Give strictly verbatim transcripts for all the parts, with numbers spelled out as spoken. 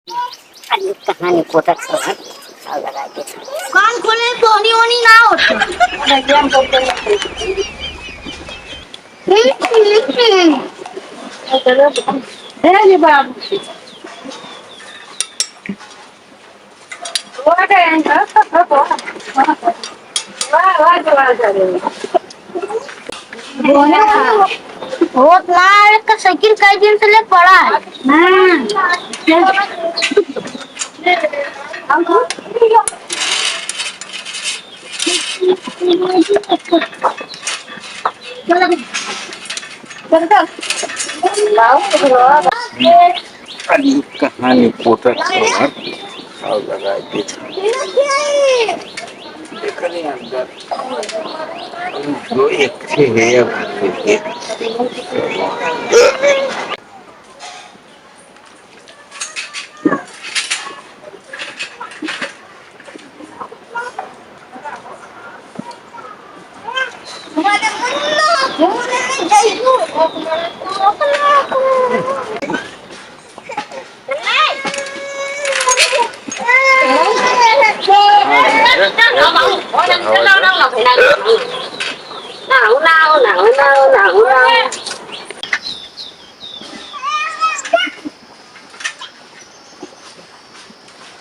अरे कहानी कोटक से है, और लगा के। कान खोले, बोनी वोनी ना होता। हे रे बाबू। होत ना, एक साइकिल कई दिन से ले पड़ा है। हाँ। अरे कहानी कोटक से है, और लगा के। एकरे अंदर जो एक ठे है, अब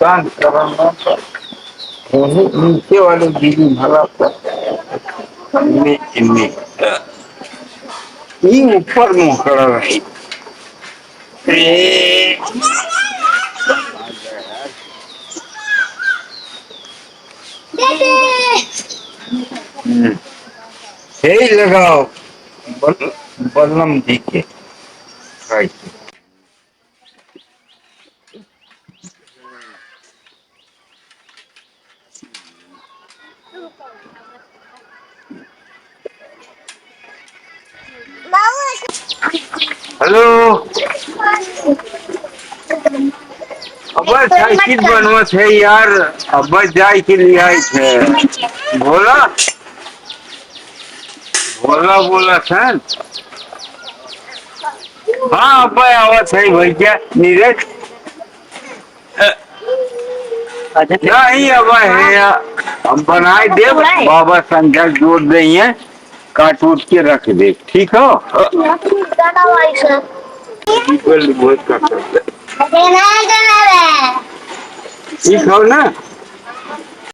काम करना तो वही नीचे वाले दीदी भला तो इन्हें, इन्हें। ये ऊपर मुंह कर रही। ए। हम्म। हे लगाओ बल-, बलम जी के। हेलो। अबे साइकिल बनवत है यार, अबे जाए के लिए आई थे। भोला, भोला बोला था। हाँ, अबे आवत है भैया, नीरज। नहीं, अब है, हम बनाए देब, बाबा संध्या जोड़ देइहैं, काट उठ के रख देब, ठीक हो? ठीक हो ना?